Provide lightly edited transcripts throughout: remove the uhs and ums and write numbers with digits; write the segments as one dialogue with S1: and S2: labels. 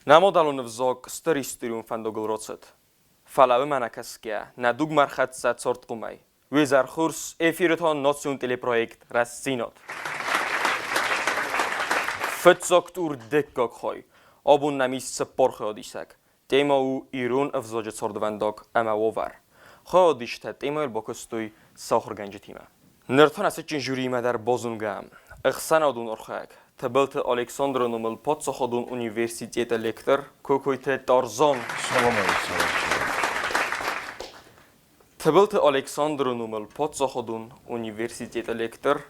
S1: Нӕ мадӕлон ӕвзаг стыр историон фӕндагыл рацыд. Фӕлӕ уымӕ нӕ кӕсгӕ, нӕ дугмӕ ӕрхӕццӕ цардхъомӕй. Уе зӕрхурс эфиры та национ телепроект «Рӕстдзинад». Фыццаг тур дыккаг хай. Абон нӕм ис 40 хайадисӕг. Темӕ у ирон ӕвзаджы цардвӕндаг ӕмӕ уавӕр. Хайадисджытӕ темӕйыл бакуыстой сӕ ахуыргӕнджытимӕ. Ныр та нӕ цытджын жюриимӕ дӕр базонгӕ ӕхсӕнадон архайӕг Тыбылты Александры номыл паддзахадон университеты лектор Кокойты Тарзан.
S2: Салам алейкум.
S1: Тыбылты Александры номыл паддзахадон университеты лектор,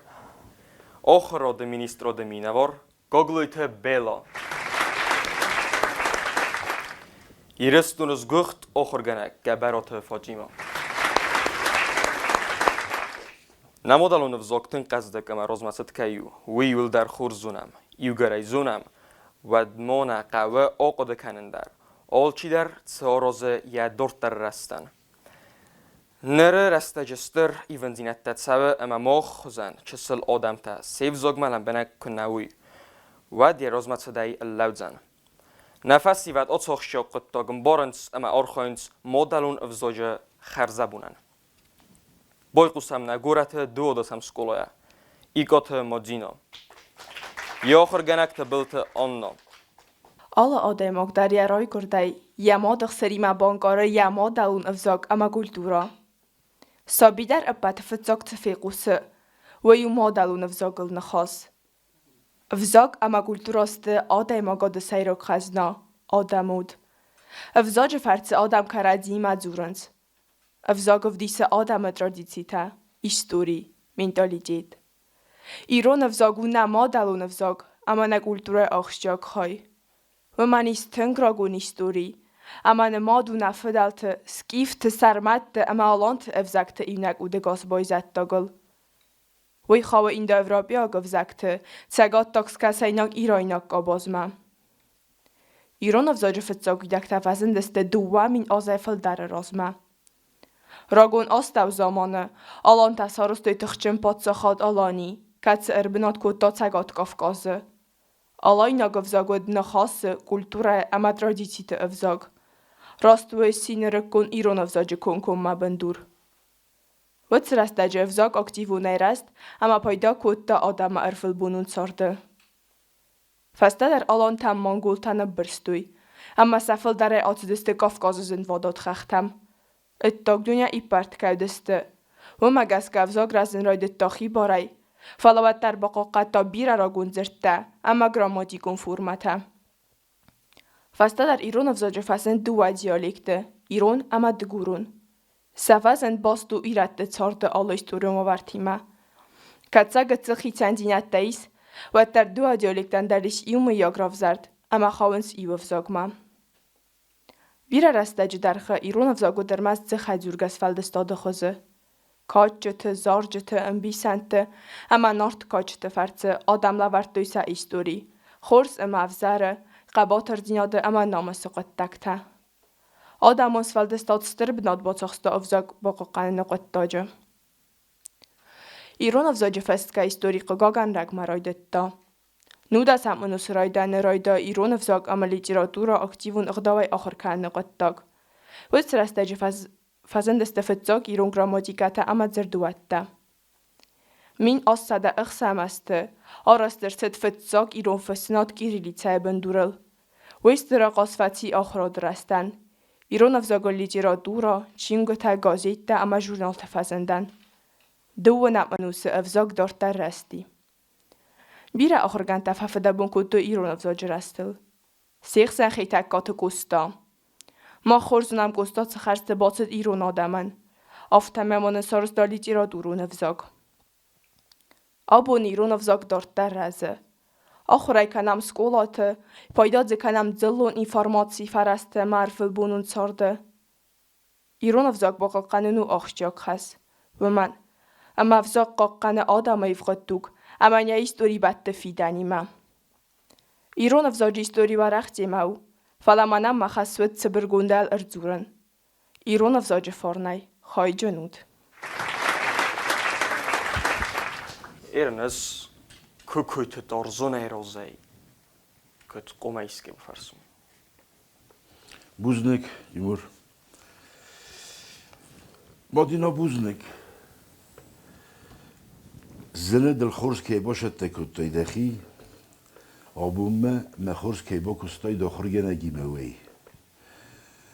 S1: ахуырады министрады минӕвар Гаглойты Бела. Ирыстоны сгуыхт ахуыргӕнӕг Гӕбӕраты Фатимӕ. Нӕ мадӕлон ӕвзаг тынг хъӕздыг ӕмӕ размӕцыд кӕй у, уый иуылдӕр хорз зонӕм. Иугӕрӕй зонӕм, уӕд ма нӕ хъӕуы ахъуыды кӕнын дӕр. Алчидӕр цы аразы йӕ дарддӕры рӕзтӕн. Ныры рӕстӕджы стыр ивындзинӕдтӕ цӕуы ӕмӕ мах хуызӕн чысыл адӕмтӕ се взагмӕ лӕмбынӕг куы нӕ уой, уӕд йӕ размӕцыдӕй лӕудзӕн. Нӕ фӕсивӕд ацы ахсджиаг хъуыддаг ӕмбарынц ӕмӕ архайынц мадӕлон ӕвзаджы хӕрзӕбонӕн. Байхъусӕм нӕ горӕты дыууадӕсӕм скъолайӕ Икъаты Мадзинӕ. Йӕ ахуыргӕнӕг Тыбылты Анна.
S3: Алы адӕймаг дӕр йӕ райгуырдӕй йӕ мады хсӕримӕ банкъары йӕ мадӕлон ӕвзаг ӕмӕ культурӕ. Саби дӕр ӕппӕты фыццаг цы фехъусы, уый у мадӕлон ӕвзагыл ныхас. Ӕвзаг ӕмӕ культурӕ сты адӕймагады сӕйраг хӕзна, адӕмуд. Ӕвзаджы фӕрцы адӕм кӕрӕдзиимӕ дзурынц. Ӕвзаг ӕвдисы адӕмы традицитӕ, истори, менталитет. Ирон ӕвзаг у нӕ мадӕлон ӕвзаг ӕмӕ нӕ культурӕйы ахсджиаг хай. Уымӕн ис тынг рагон истори, ӕмӕ нымад у нӕ фыдӕлты, скифты, сарматты ӕмӕ аланты ӕвзӕгты иунӕг удӕгас байзӕддагыл. Уый хауы индоевропӕйаг ӕвзӕгты цӕгаттаг-скӕсӕйнаг ирайнаг къабазмӕ. Ирон ӕвзаджы фыццаг уидӕгтӕ фӕзындысты 2000 азӕй фылдӕры размӕ. Рагон астӕузаманы алантӕ сарӕзтой тыхджын паддзахад Алани, кӕцы ӕрбынат кодта Цӕгат Кавказы. Алайнаг ӕвзаг уыд ныхасы, культурӕйы ӕмӕ традициты ӕвзаг. Раст уый сси нырыккон ирон ӕвзаджы комкоммӕ бындур. Уыцы рӕстӕджы ӕвзаг активонӕй рӕзт ӕмӕ пайда кодта адӕмы ӕрвылбонон царды. Фӕстӕдӕр алантӕм монголтӕ ныббырстой, ӕмӕ сӕ фылдӕрӕй ацыдысты Кавказы зынвадат хӕхтӕм. Ӕддаг дунейӕ иппӕрд кӕй уыдысты, уымӕ гӕсгӕ ӕвзаг рӕзын райдыдта хибарӕй, фӕлӕ уӕддӕр бахъахъхъӕдта бирӕ рагон дзырдтӕ ӕмӕ грамматикон формӕтӕ. Фӕстӕдӕр ирон ӕвзаджы фӕзынд дыууӕ диалекты – ирон ӕмӕ дыгурон. Сӕ фӕзынд баст у ирӕтты царды алы историон уавӕртимӕ. Кӕд сӕ гыццыл хицӕндзинӕдтӕ ис, уӕддӕр дыууӕ диалектӕн дӕр ис иумӕйаг равзӕрд ӕмӕ хауынц иу ӕвзагмӕ. Бирӕ рӕстӕджы дӕргъы ирон ӕвзаг уыд ӕрмӕст дзыхӕйдзургӕ сфӕлдыстады хуызы. Кадджыты, зарджыты, ӕмбисӕндты ӕмӕ нарты кадджыты фӕрцы адӕм лӕвӕрдтой сӕ истори, хорз ӕмӕ ӕвзӕры, хъӕбатырдзинады ӕмӕ намысы хъуыддӕгтӕ. Адӕмон сфӕлдыстад стыр бынат бацахста ӕвзаг бахъахъхъӕныны хъуыддаджы. Ирон ӕвзаджы фӕстгӕ истори хъыгагӕн рӕгмӕ райдыдта. Нудӕсӕм ӕнусы райдианы райдыдта ирон ӕвзаг ӕмӕ литературӕ активон ӕгъдауӕй ахуыр кӕныны хъуыддаг. Уыцы рӕстӕджы фӕзындысты фыццаг ирон грамматикӕтӕ ӕмӕ дзырдуӕттӕ. 1806 азты арӕзт ӕрцыд фыццаг ирон фыссынад кириллицӕйы бындурыл. Уый стыр ахъаз фӕци ахуырады рӕзтӕн, ирон ӕвзагыл литературӕ, чингуытӕ, газеттӕ ӕмӕ журналтӕ фӕзындӕн. Дыууынӕм ӕнусы ӕвзаг дарддӕр рӕзти. Бирӕ ахуыргӕндтӕ фӕфыдӕбон кодтой ирон ӕвзаджы рӕзтыл. Се хсӕн Хетӕгкаты Къоста. Мах хорз зонӕм Къоста цы хӕрзты бацыд ирон адӕмӕн. Афтӕмӕй ма нын сарӕзта литературон ӕвзаг. Абон ирон ӕвзаг дарддӕр рӕзы. Ахуыр ӕй кӕнӕм скъолаты, пайда дзы кӕнӕм дзыллон информацийы фӕрӕзты ӕмӕ ӕрвылбонон царды. Ирон ӕвзаг бахъахъхъӕнын у ахсджиаг хӕс, уымӕн ӕмӕ ӕвзаг хъахъхъӕны адӕмы ивгъуыд дуг ӕмӕ нӕ истори бӕтты фидӕнимӕ. Ирон ӕвзаджы истори уӕрӕх темӕ у, фӕлӕ мӕнӕн мӕ хӕс уыд цыбыргондӕй ӕрдзурын. Ирон ӕвзаджы фарнӕй хайджын ут.
S1: Эрнес кукуйты торзонӕй розӕй, куыд къуымӕй искӕй фӕрсун.
S2: Бузныг, Тимур. Мадина, бузныг. Зыны дыл хорз кӕй басӕттӕ кодтай дӕхи, абонмӕ мӕ хорз кӕй бакуыстай дӕ ахуыргӕнӕгимӕ, уый.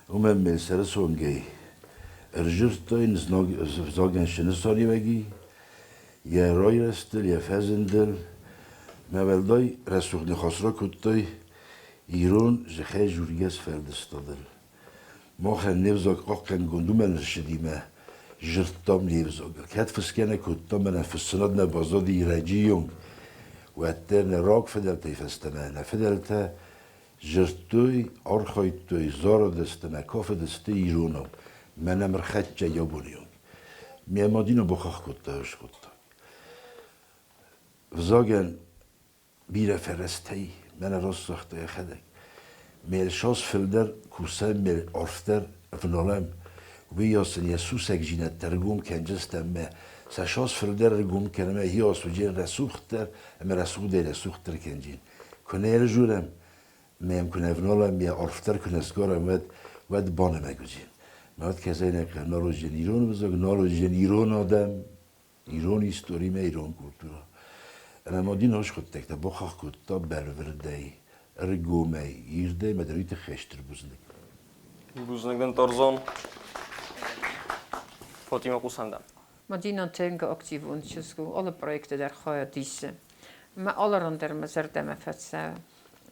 S2: Уымӕн ме сӕры цонгӕй ӕрзылдтой взагӕн цы нысаниуӕг и, йӕ райрӕзтыл, йӕ фӕзындыл. Мӕ уӕлдай рӕсугъд ныхас ракодтой ирон зыхӕй жургӕ сфӕлдыстадыл. Махӕн не взаг хъахъхъӕнгонд уымӕн ссыди мӕ зырдтам не взагыл. Кӕд фысгӕ нӕ кодтам ӕмӕ фыссынад нӕ баззади рӕджы онг, уӕддӕр нӕ рагфыдӕлтӕй фӕстӕмӕ нӕ фыдӕлтӕ Дзырдтой, архайдтой, зарыдысты мӕ кафыдысты иронау, мӕнӕ мырхӕччӕ абоны онг. Ме Мадина бахахх кодта ӕз хъуыддаг. Взагӕн бирӕ фӕрӕзтӕй мӕнӕ раст загъта йӕхӕдӕг. Ме лсас фылдӕр кусӕм, ме арфдӕр ӕвналӕм, уыйас ын йӕ сусӕгдзинӕдтӕ ӕргом кӕндзыстӕм ӕмӕ сӕ сас фылдӕр ӕргом кӕнӕм, ӕхи асуджын рӕсугъддӕр ӕмӕ рӕсугъдӕй рӕсугъддӕр кӕнджын. Куы нӕ ӕрзурӕм, ӕмӕ йӕм куы нӕ ӕвналӕм, йӕ арфдӕр куы нӕ сгарӕм, уӕд, уӕд банымӕг уыдзӕн. Мӕ уӕд кӕсӕйнаг нал уыдзӕн ирон ӕвзаг, нал уыдзӕн ирон адӕм, ирон историмӕ, ирон культурӕ. Ӕмӕ ма дин хорз хъуыддӕгтӕ бахахх кодта бӕлвырдӕй, ӕргомӕй, ирдӕй мӕ дӕр уый тыххӕй стыр бузныг.
S1: Бузныг дын, Торзон. Фатима Хъусанда.
S4: Мадина тынг активон чызг у, алы проекты дӕр хайад исы. Мӕ алы ран дӕр мӕ зӕрдӕмӕ фӕцӕуы.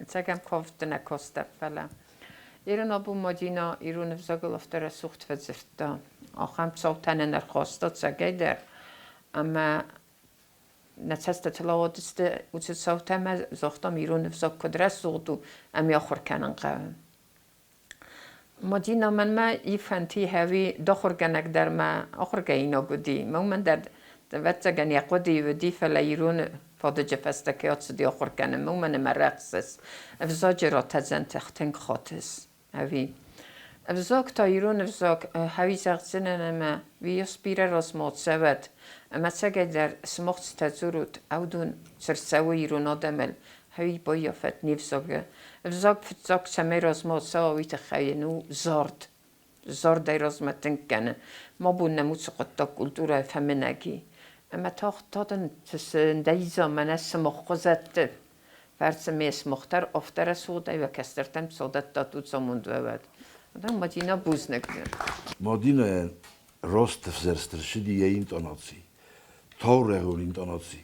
S4: Ӕцӕг ӕм кафт нӕ кастӕн, фӕлӕ Ирон абон Мадина ирон ӕвзагыл афтӕ рӕсугъд фӕдзырдта. Ахӕм цаутӕ нын ӕрхаста цӕгӕйдӕр ӕмӕ нӕ цӕстытыл ауадысты уыцы цаутӕ ӕмӕ загътам, ирон ӕвзаг куыд рӕсугъд у, ӕмӕ ахуыр кӕнын хъӕуы. Мадина мӕнмӕ ифӕнти хӕви дохургӕнӕг дӕр ма ахургӕнинаг уыди. Мӕ уымӕн дӕр, ӕвӕццӕгӕн, йӕ хъуыдыйы уыди, фӕлӕ ирон фадыджы фӕстӕ кӕй ацыди ахуыр кӕнынмӕ, уымӕн ӕмӕ рӕхсыс ӕвзаджы ратӕдзӕнтӕ тынг хатыс, ӕви? Ӕвзаг та ирон ӕвзаг хӕви зӕгъдзынӕн ӕмӕ уыйас бирӕ размӕ цӕуӕд, ӕмӕ ӕцӕгӕйдӕр сымах цытӕ дзурут, ӕвдун цы рцӕуы ирон адӕмыл, хӕви баййафӕд не взагы. Ӕвзаг фыццаг цӕмӕй размӕ ацӕуа, уый тыххӕй йын у зард. Зардӕй размӕ тынг кӕны. Ма бон нӕм уыцы хъуыддаг культурӕйы фӕмынӕг и. Ӕмӕ тагъд та дын цы мӕнӕ сымах хуызӕтты фӕрцы ме смах дӕр афтӕ рӕсугъдӕй уӕ кӕстӕртӕм цодӕттат уыцамонд уӕвӕд. Мадина, бузныг дын.
S2: Мадинайӕн раст ӕвзӕрст ӕрцыди йӕ интонаци, таурӕгъон интонаци.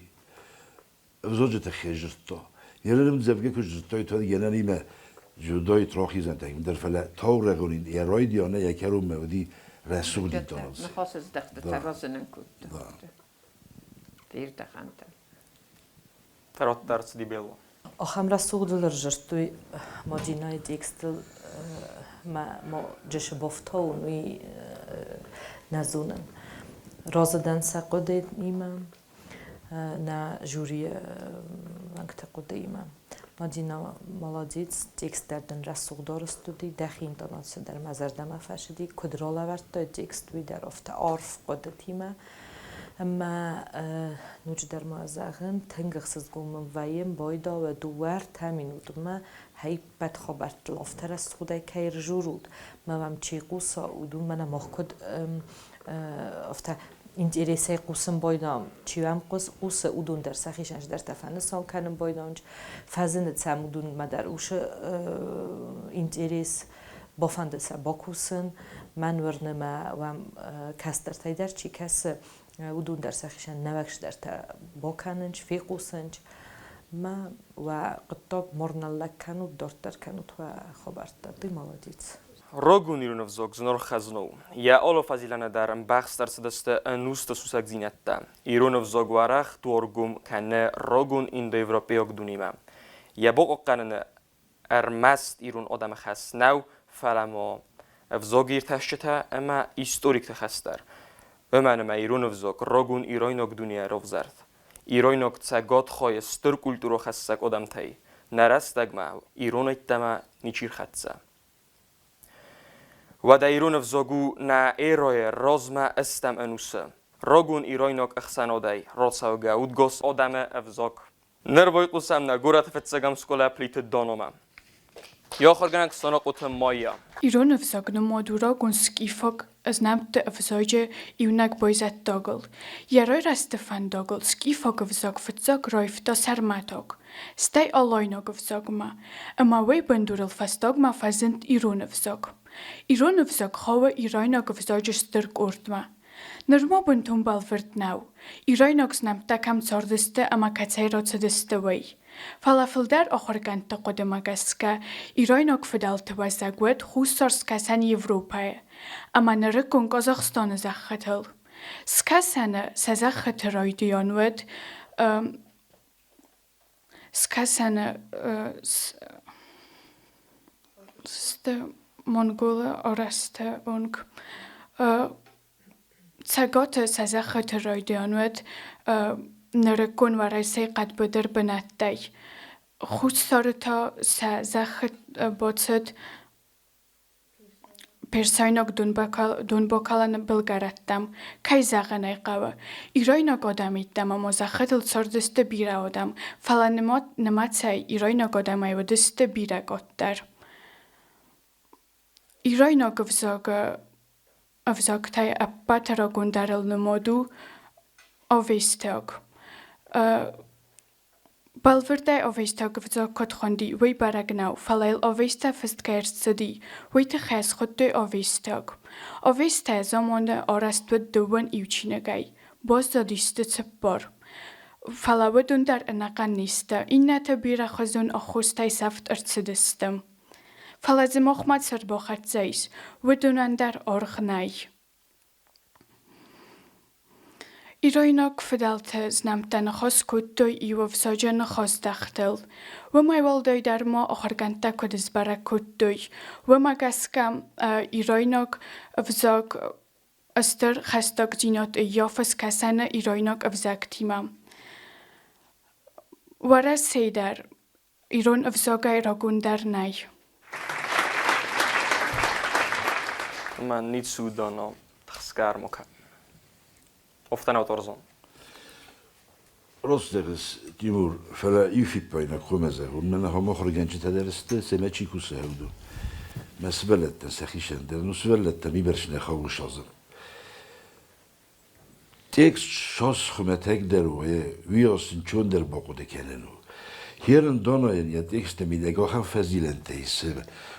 S2: Ӕвзаджы тыххӕй зыдта. Йе рӕмдзӕвгӕ куы зыдтай, уӕд гӕнӕнимӕ дзюдойы трохизӕнтӕ дӕр, фӕлӕ таурӕгъон йӕ райдианӕй йӕ кӕронмӕ уыди рӕсугъд интонаци.
S4: Ныхасыздӕхтытӕ разынын кодта. Фердӕхӕнтӕ.
S1: Фӕроддӕр цыди Белло.
S5: Ахӕм рӕсугъдыл ӕрзырдтой Мадинӕйы текстыл мӕ ма джисы бафтауын, уый нӕ зонын. Разы дӕн сӕ хъуыдыимӕ, нӕ жюрийы уӕнгты хъуыдыимӕ. Мадина молодец, текст дӕр дын рӕсугъд арӕзт уыди, дӕхи интонаци дӕр мӕ зӕрдӕмӕ фӕцыди, куыд ралӕвӕрдтай текст, уый дӕр афтӕ арф хъуыдытимӕ. Ӕмӕ ноджыдӕр ма зӕгъын, тынг ӕхсызгон мын вӕййы байдауӕ дыууӕ-ӕртӕ минутмӕ ӕппӕт хабӕрттыл афтӕ рӕсугъдӕй кӕй ӕрзурут, мӕ уӕм чи хъуса, уыдон мӕнӕ мах куыд афтӕ интересӕй хъусын байдам, чи уӕм хъусы, уыдон дӕр сӕхицӕн цыдӕртӕ фӕнысан кӕнын байдам, фӕзыны сӕм уыдонмӕ дӕр уыцы интерес, бафӕнды сӕ бакусын. Мӕн уырны, мӕ уӕм кӕстӕртӕй дӕр чи кӕсы, уыдон дӕр сӕхицӕн нӕуӕг цыдӕртӕ бакӕнынц, фехъусынц. Мӕ уӕ хъуыддаг морналлӕг кӕнут, дарддӕр кӕнут уӕ хабӕрттӕ. Ты молодец.
S1: Рогон ирон ӕвзаг зынаргъ хӕзна у. Йӕ алы фӕзилӕны дӕр ӕмбӕхст ӕрцыдысты ӕнусты сусӕгдзинӕдтӕ. Ирон ӕвзаг уӕрӕх дуаргом кӕны рагон индоевропейаг дунемӕ. Йӕ бахъахъхъӕныны ӕрмӕст ирон адӕмы хӕс нӕу, фӕлӕ ма ӕвзагиртасджытӕ ӕмӕ историкты хӕс дӕр. Уымӕн ӕмӕ ирон ӕвзаг рагон ирайнаг дунейӕ равзӕрд. Ирайнаг цӕгат хайы стыр культурӕхӕссӕг адӕмтӕй нӕ рӕстӕгмӕ ирон ӕддӕмӕ ничи рхӕццӕ. Уӕдӕ ирон ӕвзаг у нӕ эрӕйы размӕ ӕстӕм ӕнусы рагон ирайнаг ӕхсӕнадӕй рацӕугӕ удгас адӕмы ӕвзаг. Ныр байхъусӕм нӕ горӕты фыццӕгӕм скъола Плиты Дономӕ. Йӕ ахуыргӕнӕг Санахъоты Майя.
S6: Ирон ӕвзаг нымад у рагон скифаг ӕзнӕмтты ӕвзаджы иунӕг байзӕддагыл. Йӕ райрӕзты фӕндагыл скифаг ӕвзаг фыццаг раивта сӕрмӕтаг, стӕй алайнаг ӕвзагмӕ, ӕмӕ уый бындурыл фӕстагмӕ фӕзынд ирон ӕвзаг. Ирон ӕвзаг хауы ирайнаг ӕвзаджы стыр къордмӕ. Нырма бынтон бӕлвырд нӕу, ирайнаг знӕмттӕ кӕм цардысты ӕмӕ кӕцӕй рацыдысты, уый. Фӕлӕ фылдӕр ахуыргӕндты хъуыдымӕ гӕсгӕ, ирайнаг фыдӕлты уӕзӕг уыд Хуссар-Скӕсӕн Европӕйы ӕмӕ нырыккон Казахстаны зӕххытыл. Скӕсӕны сӕ зӕххыты райдиан уыд Скӕсӕны сты Монголы арӕзты онг. Цӕгаты сӕ зӕххыты райдиан уыд нырыккон Уӕрӕсейы хъӕдбыдыр бынӕттӕй. Хуссары та сӕ зӕххы бацыд Персайнаг донбакӕлӕны былгӕрӕттӕм, кӕй зӕгъын ӕй хъӕуы, ирайнаг адӕмы йеддӕмӕ ма зӕххытыл цардысты бирӕ адӕм, фӕлӕ нымӕцӕй ирайнаг адӕмӕй уыдысты бирӕ къаддӕр. Ирайнаг ӕвзагы ӕвзӕгтӕй ӕппӕты рагондӕрыл нымад у авестаг. Бӕлвырдӕй авестаг ӕвзаг куыд хуынди, уый бӕрӕг нӕу, фӕлӕ йыл авестӕ фыст кӕй ӕрцыди, уый тыххӕй схуыдтой авестаг. Авестӕ заманы арӕзт уыд дыууын иу чиныгӕй, баззадысты цыппар. Фӕлӕ уыдон дӕр ӕнӕхъӕн не сты, иннӕтӕ бирӕхуызон аххостӕй сӕфт ӕрцыдысты. Фӕлӕ дзы махмӕ цы ӕрбахӕццӕ ис, уыдонӕн дӕр аргъ нӕй. Ирайнаг фыдӕлты знӕмттӕ ныхас кодтой иу ӕвзаджы ныхасдӕхтыл. Уымӕй уӕлдай дӕр ма ахуыргӕндтӕ куыд сбӕрӕг кодтой, уымӕ гӕсгӕ ирайнаг ӕвзаг стыр хӕстӕгдзинад ӕййафы скӕсӕны ирайнаг ӕвзӕгтимӕ. Уӕрӕсейы дӕр ирон ӕвзагӕй рагондӕр нӕй.
S1: Мӕн ницу дано тхсгармо ка. Офтан ауторзон.
S2: Раст зӕгъыс, Тимур, фӕлӕ иу фиппаинаг хъуамӕ зӕгъон, мӕнӕ ахӕм ахуыргӕнджытӕ дӕр сты, семӕ чи кусы, уыдон. Мӕ сывӕллӕттӕн сӕхицӕн дӕр, ну сывӕллӕттӕм ибӕрц нӕ хъӕуы садзын. Текст цас хуымӕтӕгдӕр у, уыйас ӕнцондӕр бахъуыды кӕнӕн у. Херын Донайӕн йӕ тексты мидӕг ахӕм фӕзилӕнтӕ ис,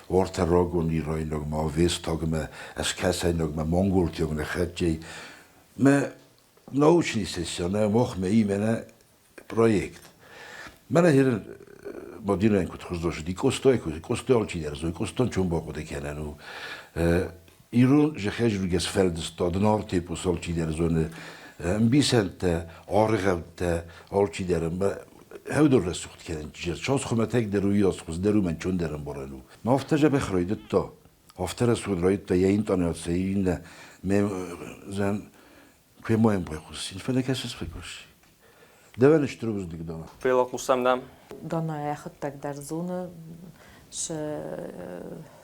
S2: уартӕ рагон ирайнагмӕ, авестагмӕ, ӕскӕсӕйнагмӕ, монголтиагмӕ хӕццӕй. Мӕ научный сессия нӕ махмӕ именно проект. Мӕнӕ херын Мадинӕйӕн куыд хуыздӕр зыди, Къостай куыд, Къостай алчидӕр зоны, Къостан чом бахъуыды кӕнӕн у. Ирон зӕххӕй сфӕлдыстад, Нарты эпос алчидӕр зоны, ӕмбисӕндтӕ, аргъӕуттӕ алчидӕр хӕвдор рӕсугъд кӕнӕн час хуымӕтӕгдӕр у, уыйас хуыздӕр у, мӕн чондӕр ӕмбарӕн у. Афтӕ дзӕбӕх райдыдта, афтӕ рӕсугъд райдыдта йӕ интонаци, иннӕ ме зӕн куемайӕн байхъусин, фӕлӕ кӕсыс фӕкӕси. Дӕуӕн стыр бузныг, Дана.
S1: Фӕлӕ хъусӕм дӕм.
S5: Дана йӕхӕдӕг дӕр зоны, сы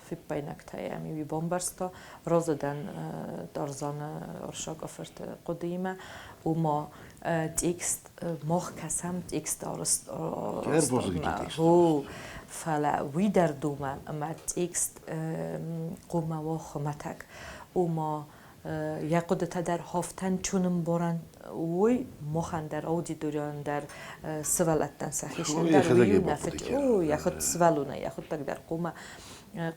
S5: фиппаинӕгтӕ йӕм уый бамбӕрста. Разы дӕн Тарзаны урсаг фырты хъуыдыимӕ. Ома текст мах кӕсӕм текст арӕзтадмӕ. Фӕлӕ уый дӕр домӕм, ӕмӕ текст хъуамӕ уа хуымӕтӕг. Ома йӕ хъуыдытӕ дӕр хафтӕн чунымбарӕн уой, махӕн дӕр, аудиторийӕн дӕр, сывӕллӕттӕн сӕхицӕн дӕр уый нӕ фыд. О, йӕхуыд сывӕллонӕй йӕхуыдтӕг дӕр хъуамӕ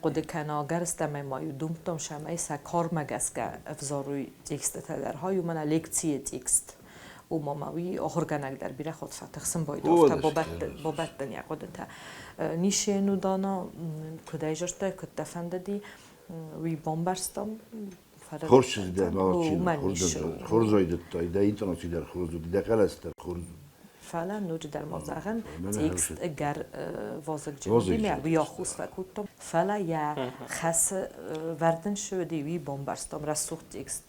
S5: хъуыды кӕна, ӕгӕрыстӕмӕй ма-иу думдтам сӕмӕй сӕ кармӕ гӕсгӕ ӕвзаруй текстытӕ дӕр. Хай мӕнӕ лекцийы текст. Ома ма уый ахуыргӕнӕг дӕр бирӕ хатт фӕтыхсын байдӕфта, бабӕттын йӕ хъуыдытӕ. Нишену дана, куыд ӕй зӕрдтай, куыд дӕ фӕндыди, уый бамбӕрстам.
S2: Хорз чызг дӕ, хорз райдыдтай, дӕ интонаци дӕр хорз уыди, дӕ хъӕлӕс дӕр хорз уыд.
S5: Фӕлӕ ноджыдӕр ма зӕгъӕн, текст ӕгӕр вазыгджын уыди, мӕ уый аххос фӕкодтам. Фӕлӕ йӕ хӕсы вӕрд ын цы уыди, уый бамбӕрстам, рӕсугъд текст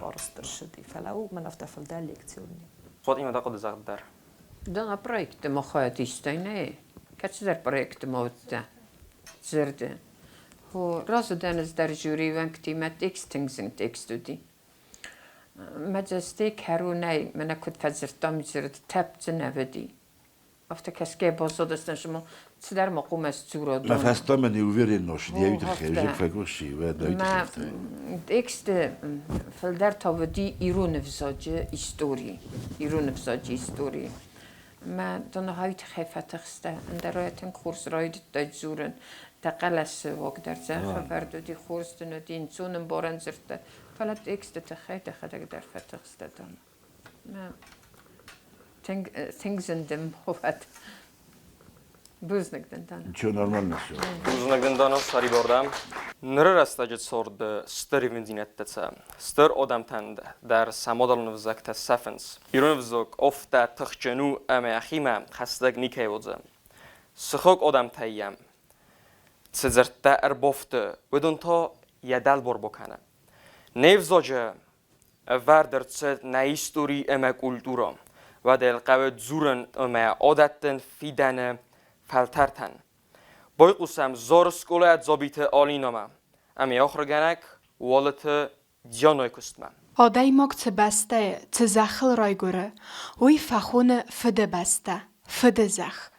S5: арӕзт ӕрцыди. Фӕлӕ у мӕн афтӕ фылдӕр лекцион.
S1: Фатимӕ, дӕ хъуыды загъд дӕр.
S4: Дӕ проекты ма хайад истай, нӕ? Кӕцыдӕр проекты ма уыдтӕ дзырды. Разы дӕн ӕз дӕр жюрийы уӕнгтимӕ, текст тынг зын текст уыди. Мӕ цӕстӕй кӕронӕй мӕнӕ куыд фӕдзырдтам дзырд тӕпп дзы нӕ уыди. Афтӕ кӕсгӕ баззадыстӕн, цыма цыдӕр ма хъуамӕ сдзура.
S2: Мӕ фӕстӕмӕ не уверен носыд, йӕ уый тыххӕй узӕг фӕкъуыхси, уӕд уый тыххӕй.
S4: Тексты фылдӕр та уыди ирон ӕвзаджы истори, ирон ӕвзаджы истори. Мӕ донахайы тыххӕй фӕтыхстӕ, ӕндӕр тынг хорз райдыдтай дзурын. Дӕ хъӕлӕсы уаг дӕр дзӕхӕвӕрд уыди, хорз дын уыди, ӕнцон ӕмбарӕн дзырдтӕ. Фӕлӕ тексты тыххӕй дӕхӕдӕг дӕр фӕтыхстӕ, Дана. Тынг, тынг зын дын уӕд. Бузныг дын, Дана.
S2: Ничего, нормально все.
S1: Бузныг дын, Дана, сӕрибар дӕм. Ныры рӕстӕджы цорды стыр ивындзинӕдтӕ цӕ. Стыр адӕмтӕн дӕр сӕ мадӕлон ӕвзӕгтӕ сӕфынц. Ирон ӕвзаг афтӕ тыхджын у ӕмӕ йӕхимӕ хӕстӕг никӕй уыдзӕн. Сыхаг адӕмтӕй йӕм цы дзырдтӕ ӕрбафты, уыдон та йӕ дӕлбар бакӕны. Не взаджы ӕвӕрд ӕрцыд нӕ истори ӕмӕ культурӕ, уӕд ӕй хъӕуы дзурын ӕмӕ адӕттын фидӕны фӕлтӕртӕн. Байхъусӕм Зары скъолайӕ Дзабиты Алинӕмӕ ӕмӕ йӕ ахуыргӕнӕг Уалыты Дианайы куыстмӕ.
S7: Адӕймаг цы бӕстӕйы, цы зӕххыл райгуыры, уый фӕхоны Фыдыбӕстӕ, Фыдызӕхх.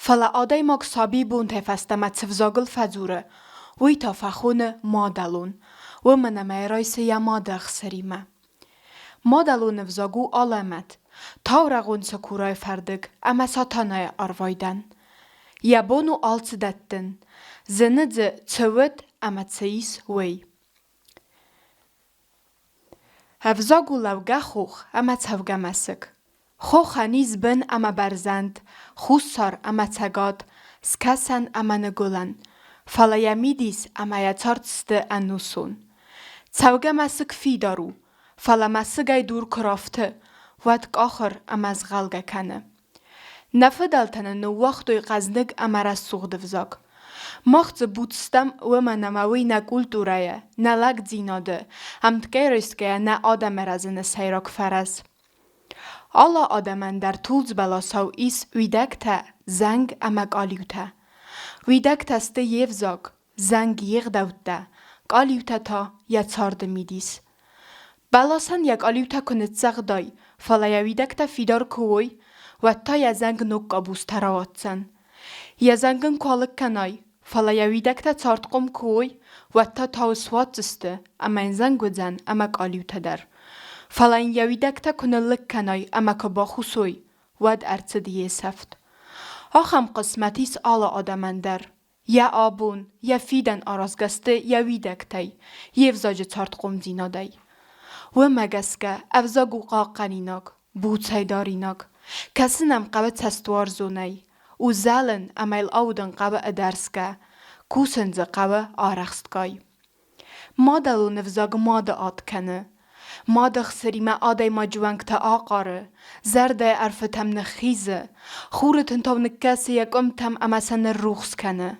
S7: Фӕлӕ адӕймаг сабибонтӕй фӕстӕмӕ цы взагыл фӕдзуры, уый та фӕхоны мадӕлон, уымӕн ӕмӕ йӕ райсы йӕ мады ӕхсыримӕ. Мадӕлон ӕвзаг у алӕмӕт, таурӕгъон цыкурайы фӕрдыг ӕмӕ Сатанайы арвайдӕн. Йӕ бон у алцы дӕттын, зыны дзы, цы уыд ӕмӕ цы ис, уый. Ӕвзаг у лӕугӕ хох ӕмӕ цӕугӕ мӕсыг. Хохӕн ис бын ӕмӕ бӕрзӕнд, хуссар ӕмӕ цӕгат, скӕсӕн ӕмӕ ныгуылӕн, фӕлӕ йӕ мидис ӕмӕ йӕ цард сты ӕнусон. Цӕугӕ мӕсыг фидар у, фӕлӕ мӕсыгӕй дур куы рафты, уӕд къахыр ӕмӕ згъӕлгӕ кӕны. Нӕ фыдӕлтӕ нын ныууагътой хъӕздыг ӕмӕ рӕсугъд ӕвзаг. Мах дзы буц стӕм, уымӕн ӕмӕ уый нӕ культурӕйы, нӕ лӕгдзинады, ӕмткӕй райсгӕйӕ нӕ адӕмы рӕзыны сӕйраг фӕрӕз. Алы адӕмӕн дӕр тулдз бӕласау ис уидӕгтӕ, зӕнг ӕмӕ къалиутӕ. Уидӕгтӕ сты йе взаг, зӕнг йе гъдӕуттӕ, къалиутӕ та йӕ царды мидис. Бӕласӕн йӕ къалиутӕ куы ныццӕгъдай, фӕлӕ йӕ уидӕгтӕ фидар куы уой, уӕд та йӕ зӕнг ног къабузтӕ рауадздзӕн. Йӕ зӕнг ын куы алыг кӕнай, фӕлӕ йӕ уидӕгтӕ цардхъом куы уой, уӕд та тауы суадздзысты ӕмӕ йын зӕнг уыдзӕн ӕмӕ къалиутӕ дӕр. Фӕлӕ йын йӕ уидӕгтӕ куы ныллыг кӕнай ӕмӕ куы бахус уой, уӕд ӕрцыд йе сӕфт. Ахӕм хъысмӕт ис алы адӕмӕн дӕр. Йӕ абон, йӕ фидӕн аразгӕ сты йӕ уидӕгтӕй, йе взаджы цардхъомдзинадӕй. Уымӕ гӕсгӕ ӕвзаг у хъахъхъӕнинаг, буцӕй даринаг, кӕцы нӕм хъӕуы цӕстуарзонӕй, узӕлын ӕмӕ йыл аудын хъӕуы ӕдӕрсгӕ, кусын дзы хъӕуы арӕхстгай. Мадӕлон ӕвзаг мады ад кӕны. Мады хсыримӕ адӕймаджы уӕнгтӕ ахъары, зӕрдӕйы ӕрфытӕм ныххизы, хуры тынтау ныккӕсы йӕ къуымтӕм ӕмӕ сӕ ныррухс кӕны.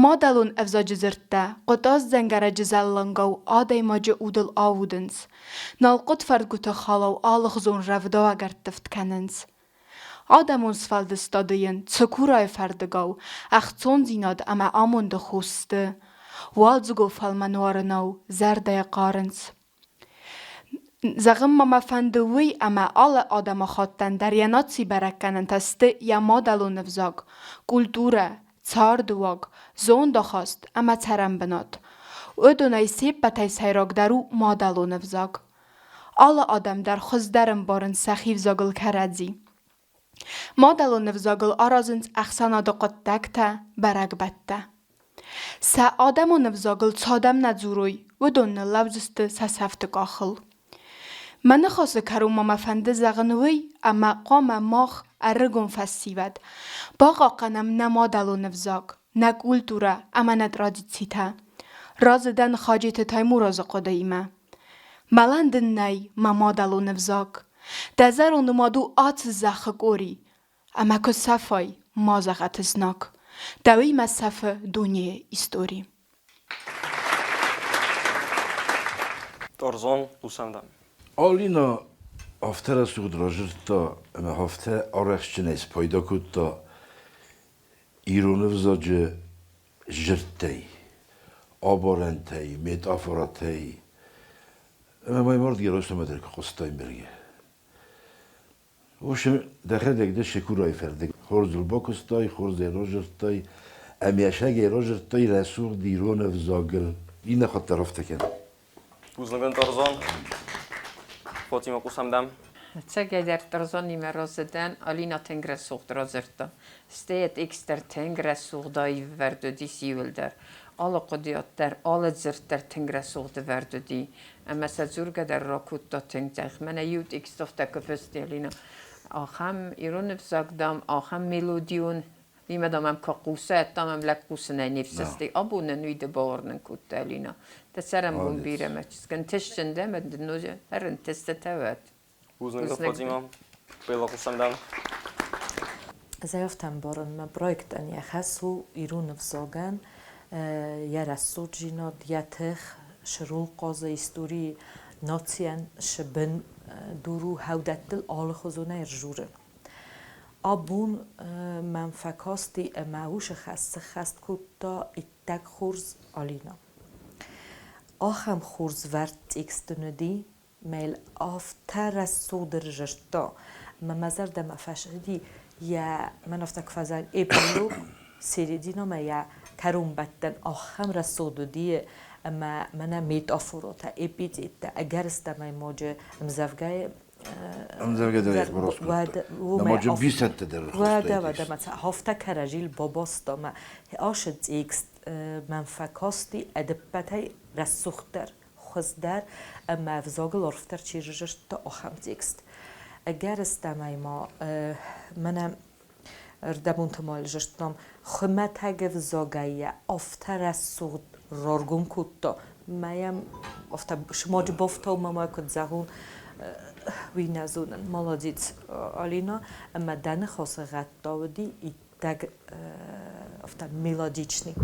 S7: Мадӕлон ӕвзаджы дзырдтӕ хъуытаз дзӕнгӕрӕджы зӕллангау адӕймаджы удыл аудынц, налхъуыт фӕрдгуыты халау алыгъуызон рӕвдауӕг ӕрттывд кӕнынц. Адӕмон сфӕлдыстады йын цыкурайы фӕрдыгау ӕхцондзинад ӕмӕ амонды хос сты, уалдзыгон фӕлмӕн уарынау зӕрдӕйы хъарынц. Зӕгъын ма мӕ фӕнды уый, ӕмӕ алы адӕмыхаттӕн дӕр йӕ наци бӕрӕггӕнӕнтӕ сты йӕ мадӕлон ӕвзаг, культурӕ, цардыуаг, зондахаст ӕмӕ цӕрӕнбынат. Уыдонӕй се ппӕтӕй сӕйрагдӕр у мадӕлон ӕвзаг. Алы адӕм дӕр хуыздӕр ӕмбарынц сӕхи взагыл кӕрӕдзи. Мадӕлон ӕвзагыл аразынц ӕхсӕнады хъуыддӕгтӕ, бӕрӕгбӕттӕ. Сӕ адӕмон ӕвзагыл цы адӕм нӕ дзурой, уыдон ныллӕудзысты сӕ сӕфты къахыл. Мӕ ныхасы кӕрон ма мӕ фӕнды зӕгъын уый, ӕмӕ хъуамӕ мах, ӕрыгон фӕсивӕд, бахъахъхъӕнӕм нӕ мадӕлон ӕвзаг, нӕ культурӕ ӕмӕ нӕ традицитӕ. Разы дӕн Хаджеты Таймуразы хъуыдыимӕ. Мӕлӕн дын нӕй, мӕ мадӕлон ӕвзаг. Дӕ зӕронды мад у ацы зӕххы къори. Ӕмӕ куы сӕфай, ма зӕгъӕт ызнаг. Дӕуимӕ сӕфы дунейы истори.
S1: Торзон хъусӕн дӕм.
S2: Алина афтӕ рӕсугъд разырдта ӕмӕ афтӕ арӕхстджынӕй спайда кодта ирон ӕвзаджы дзырдтӕй, абарӕнтӕй, Общем, дӕхӕдӕг дӕ Шекурай фӕрдыг. Хорз ыл бакуыстай, хорз ӕй разырдтай, ӕмӕ йӕ разырдтай рӕсугъд ирон ӕвзагыл. Иннӕ хатт дӕр афтӕ кӕн.
S1: Бузныг дын, Тарзан. Фатима, хъусӕм дӕм.
S4: Ӕцӕгӕйдӕр Тарзанимӕ разы дӕн, Алина тынг рӕсугъд радзырдта. Стӕй йӕ текст дӕр тынг рӕсугъд аив вӕрд уыдис иуылдӕр. Алы хъуыдыйад дӕр, алы дзырд дӕр тынг рӕсугъд ӕвӕрд уыди. Ӕмӕ сӕ дзургӕ дӕр ракодта тынг дзӕх. Мӕнӕ иу текст афтӕ куы фысти Алина. Ахӕм ирон ӕвзаг, дам, ахӕм мелодион Имӕ, дам, ӕм куы хъуса, дам, ӕм лӕг хъусынӕй не фсӕсти. Абон нын уый ды бауырнын кодта, Алина. Дӕ цӕрӕнбон бирӕ, мӕ чызг. Ӕнтыстджын дӕ ӕмӕ дын ноджы ӕрӕнтыстытӕ уӕд.
S1: Бузныг дӕ, Фатима. Белла, хъусӕм дӕм.
S5: Ӕз ӕй афтӕ ӕмбарын, мӕ проектӕн йӕ хӕс у ирон ӕвзагӕн йӕ рӕсугъддзинад, йӕ тых, сырул хъазы историйы нацийӕн шы бындур у хӕудӕттыл алыхуызонӕй ӕрзурын. Абон мӕм фӕкасти ӕмӕ уыцы хӕс сыххӕст кодта иттӕг хорз Алинӕ. Ахӕм хорз вӕрд текст ын уыди, мӕ йыл афтӕ рӕсугъд ӕрзӕрдта, ӕмӕ мӕ зӕрдӕмӕ фӕцыди йӕ, мӕн афтӕ куы фӕзӕгъ, эпилог серединӕмӕ йӕ кӕронбӕттӕн ахӕм рӕсугъд уыди, ӕмӕ мӕнӕ метафоротӕ, эпитеттӕ, ӕгӕрыстӕмӕй моджы ӕмдзӕвгӕйы
S2: Ӕмдзӕвгӕ дӕр ӕрбарос кодта. Бисӕттӕ дӕр.
S5: Уӕдӕ, уӕдӕ, мӕ хафта кӕрӕзил бабаста мӕ ашы текст мӕм фӕкасти ӕдӕппӕтӕй рӕсугъддӕр, хуыздӕр ӕмӕ ӕвзагыл арфдӕр чи рызӕрдта, ахӕм текст. Ӕгӕрыстӕмӕй ма мӕнӕ ӕрдӕбонты ма лзӕрдтам, хуымӕтӕг ӕвзагӕй йӕ афтӕ рӕсугъд раргом кодта, мӕ йӕм афтӕ сымаджы бафтау ма куыд зӕгъон, уый нӕ зонын. Молодец, Алина, ӕмӕ дӕ ныхасы гъӕдта уыди иттӕг афтӕ мелодичный.